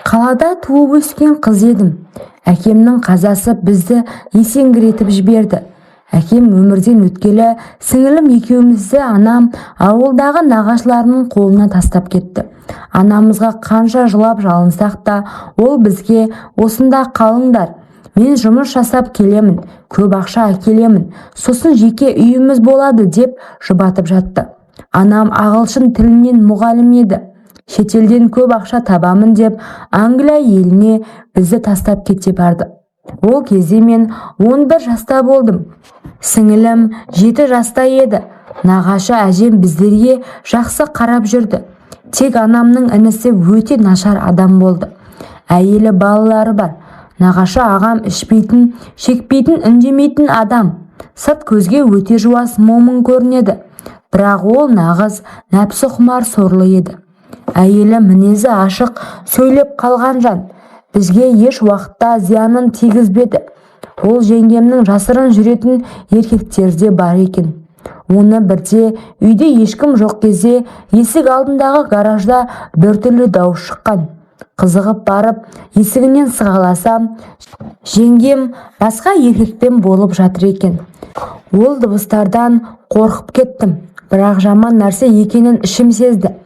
Қалада туып өскен қыз едім. Әкемнің қазасы бізді есеңгіретіп жіберді. Әкем өмірден өткелі сіңілім екеумізді анам ауылдағы нағашыларының қолына тастап кетті. Анамызға қанша жылап жалынсақ та, ол бізге: «Осында қалыңдар, мен жұмыс жасап келемін, көп ақша әкелемін, сосын жеке үйіміз болады», – деп жұбатып жатты. Анам ағылшын тілінен мұғалім еді. Шетелден көп ақша табамын деп, Англия еліне бізді тастап кете барды. Ол кезде мен 11 жаста болдым. Сіңілім 7 жаста еді. Нағашы әжем біздерге жақсы қарап жүрді. Тек анамның інісі өте нашар адам болды. Әйелі, балалары бар. Нағашы ағам ішпейтін, шекпейтін, үндемейтін адам. Сырт көзге өте жуас, момын көрінеді. Бірақ ол нағыз нәпсі құмар сорлы еді. Әйелі мінезі ашық, сөйлеп қалған жан. Бізге еш уақытта зиянын тигізбеді. Ол жеңгемнің жасырын жүретін еркектері де бар екен. Оны бірде үйде ешкім жоқ кезде есік алдындағы гаражда біртүрлі дауыс шыққан. Қызығып барып, есігінен сығаласам, жеңгем басқа еркекпен болып жатыр екен. Ол дыбыстардан қорқып кеттім, бірақ жаман нәрсе екенін ішім сезді.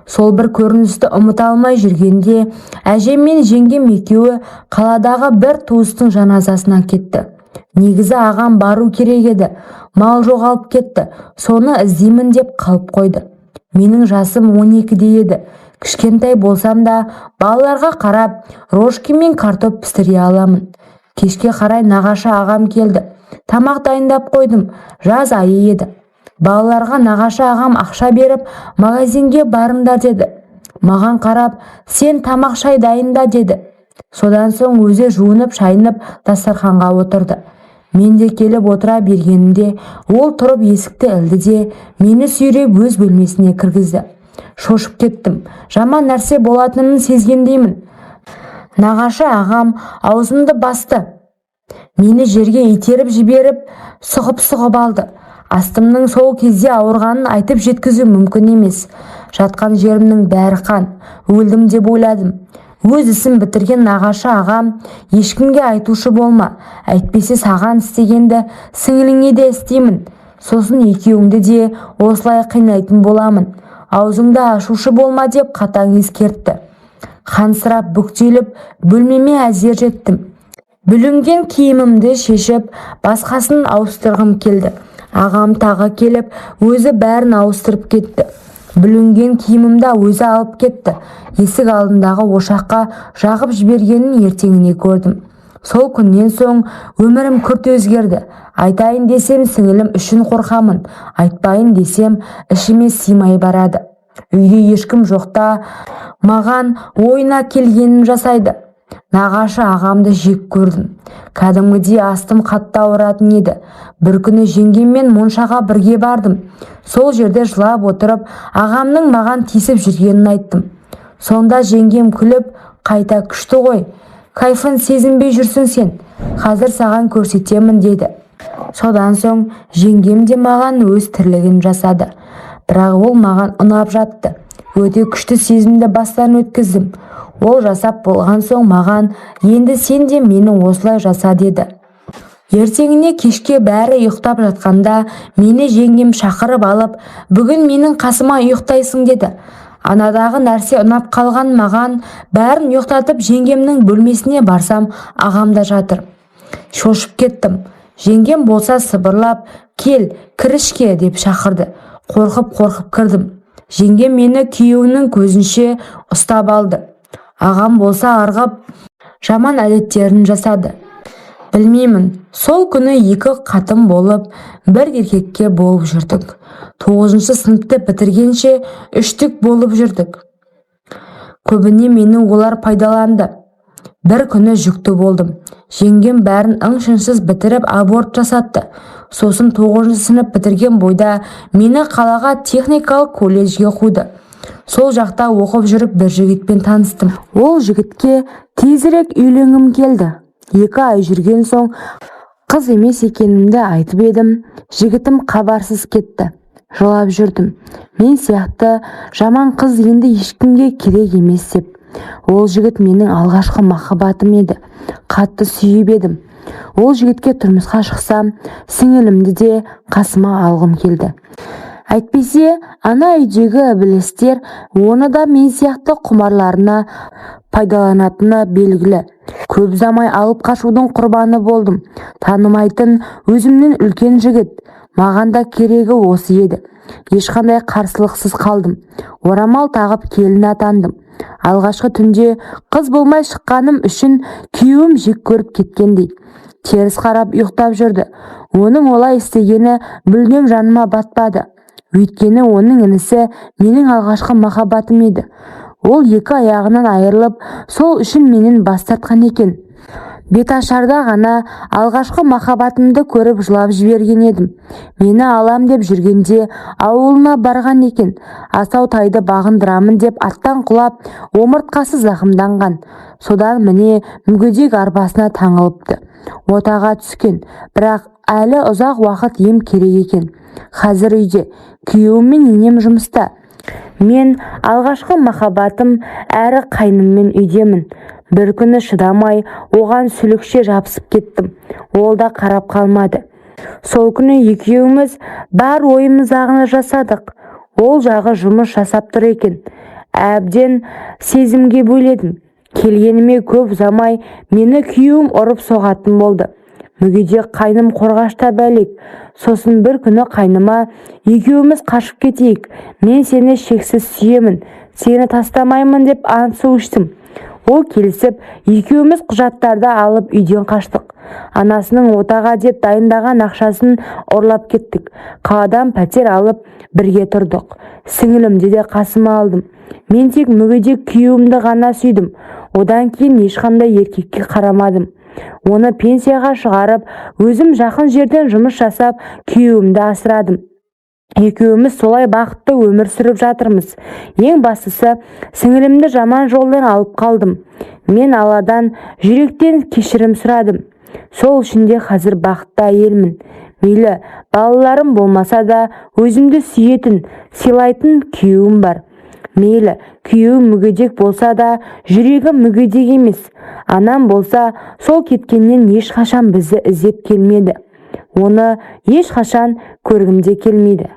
Сол бір көріністі ұмыта алмай жүргенде, әжем мен жеңгем екеуі қаладағы бір туыстың жаназасына кетті. Негізі ағам бару керек еді, мал жоғалып кетті, соны іздеймін деп қалып қойды. Менің жасым 12-де еді. Кішкентай болсам да, балаларға қарап, рожки мен картоп пісіре аламын. Кешке қарай нағашы ағам келді. Тамақ дайындап қойдым. Жаз айы еді. Балаларға нағашы ағам ақша беріп, магазинге барыңдар деді. Маған қарап, «Сен тамақ, шай дайында», – деді. Содан соң өзі жуынып шайынып дастарханға отырды. Мен де келіп отыра бергенімде, ол тұрып есікті ілді де, мені сүйреп өз бөлмесіне кіргізді. Шошып кеттім. Жаман нәрсе болатынын сезгендеймін. Нағашы ағам аузымды басты. Мені жерге итеріп жіберіп, сұғып-сұғып алды. Астымның сол кезде ауырғанын айтып жеткізу мүмкін емес. Жатқан жерімнің бәрі қан. Өлдім деп ойладым. Өз ісін бітірген нағашы ағам: «Ешкімге айтушы болма, әйтпесе саған істегенді сіңіліңе де істеймін, сосын екеуіңді де осылай қинайтын боламын, аузыңды ашушы болма», – деп қатаң ескертті. Қансырап, бүктеліп бөлмеме әзер жеттім. Бүлінген киімімді шешіп, басқасын ауыстырғым келді. Ағам тағы келіп, өзі бәрін ауыстырып кетті. Бүлінген киімімді өзі алып кетті. Есік алдындағы ошаққа жағып жібергенін ертеңіне көрдім. Сол күннен соң өмірім күрт өзгерді. Айтайын десем, сіңілім үшін қорқамын, айтпайын десем, ішіме сыймай барады. Үйде ешкім жоқта маған ойына келгенін жасайды. Нағашы ағамды жек көрдім. Кәдімгідей астым қатты ауыратын еді. Бір күні жеңгеммен моншаға бірге бардым. Сол жерде жылап отырып, ағамның маған тиісіп жүргенін айттым. Сонда жеңгем күліп: «Қайта күшті ғой, кайфын сезінбей жүрсің сен, қазір саған көрсетемін», – деді. Содан соң жеңгем де маған өз тірлігін жасады. Бірақ ол маған ұнап жатты. Өте күшті сезімді бастан өткіздім. Ол жасап болған соң маған: «Енді сен де мені осылай жаса», – деді. Ертеңіне кешке бәрі ұйықтап жатқанда мені жеңгем шақырып алып, «Бүгін менің қасыма ұйықтайсың», – деді. Анадағы нәрсе ұнап қалған маған. Бәрін ұйықтатып, жеңгемнің бөлмесіне барсам, ағам да жатыр. Шошып кеттім. Жеңгем болса сыбырлап: «Кел, кір ішке», – деп шақырды. Қорқып-қорқып кірдім. Жеңгем мені күйеуінің көзінше ұстап алды. Ағам болса ырғып, жаман әдеттерін жасады. Білмеймін, сол күні екі қатын болып, бір еркекке болып жүрдік. Тоғызыншы сыныпты бітіргенше үштік болып жүрдік. Көбіне мені олар пайдаланды. Бір күні жүкті болдым. Жеңгем бәрін ың-шыңсыз бітіріп, аборт жасатты. Сосын тоғызыншы сынып бітірген бойда мені қалаға техникалық колледжге қуды. Сол жақта оқып жүріп бір жігітпен таныстым. Ол жігітке тезірек үйленгім келді. 2 ай жүрген соң қыз емес екенімді айтып едім, жігітім хабарсыз кетті. Жылап жүрдім. Мен сияқты жаман қыз енді ешкімге керек емес деп. Ол жігіт менің алғашқы махаббатым еді. Қатты сүйіп едім. Ол жігітке тұрмысқа шықсам, сіңілімді де қасыма алғым келді. Әйтпесе, ана үйдегі ібілістер оны да мен сияқты құмарларына пайдаланатыны белгілі. Көп ұзамай алып қашудың құрбаны болдым. Танымайтын өзімнен үлкен жігіт. Маған да керегі осы еді. Ешқандай қарсылықсыз қалдым. Орамал тағып келін атандым. Алғашқы түнде қыз болмай шыққаным үшін күйеуім жек көріп кеткендей. Теріс қарап ұйықтап жүрді. Оның олай істегені мүлдем жаныма батпады. Өйткені оның інісі менің алғашқы махаббатым еді. Ол екі аяғынан айырылып, сол үшін менен бас тартқан екен. Беташарда ғана алғашқы махаббатымды көріп жылап жіберген едім. Мені алам деп жүргенде ауылына барған екен. Асау тайды бағындырамын деп аттан құлап, омыртқасы зақымданған. Содан міне мүгедек арбасына таңылыпты. Отаға түскен, бірақ әлі ұзақ уақыт ем керек екен. Қазір үйде, күйеуім мен енем жұмыста. Мен алғашқы махаббатым әрі қайныммен үйдемін. Бір күні шыдамай оған сүлікше жабысып кеттім. Ол да қарап қалмады. Сол күні екеуміз бар ойымыздағыны жасадық. Ол жағы жұмыс жасап тұр екен. Әбден сезімге бөледім. Келгеніме көп ұзамай мені күйеуім ұрып соғатын болды. Мүгедек қайным қорғаштап әлек. Сосын бір күні қайныма екеуміз қашып кетейік. Мен сені шексіз сүйемін, сені тастамаймын деп ант су іштім. Ол келісіп, екеуміз құжаттарды алып үйден қаштық. Анасының отаға деп дайындаған ақшасын ұрлап кеттік. Қаладан пәтер алып бірге тұрдық. Сіңілімді де қасыма алдым. Мен тек мүгедек күйеуімді ғана сүйдім. Одан кейін ешқандай еркекке қарамадым. Оны пенсияға шығарып, өзім жақын жерден жұмыс жасап, күйеуімді асырадым. Екеуміз солай бақытты өмір сүріп жатырмыз. Ең бастысы, сіңілімді жаман жолдан алып қалдым. Мен Алладан жүректен кешірім сұрадым. Сол үшін де қазір бақытты әйелмін. Мейлі, балаларым болмаса да, өзімді сүйетін, сыйлайтын күйеуім бар. Мейлі, күйеуім мүгедек болса да, жүрегім мүгедек емес. Анам болса, сол кеткеннен ешқашан бізді іздеп келмеді. Оны ешқашан көргім де келмейді.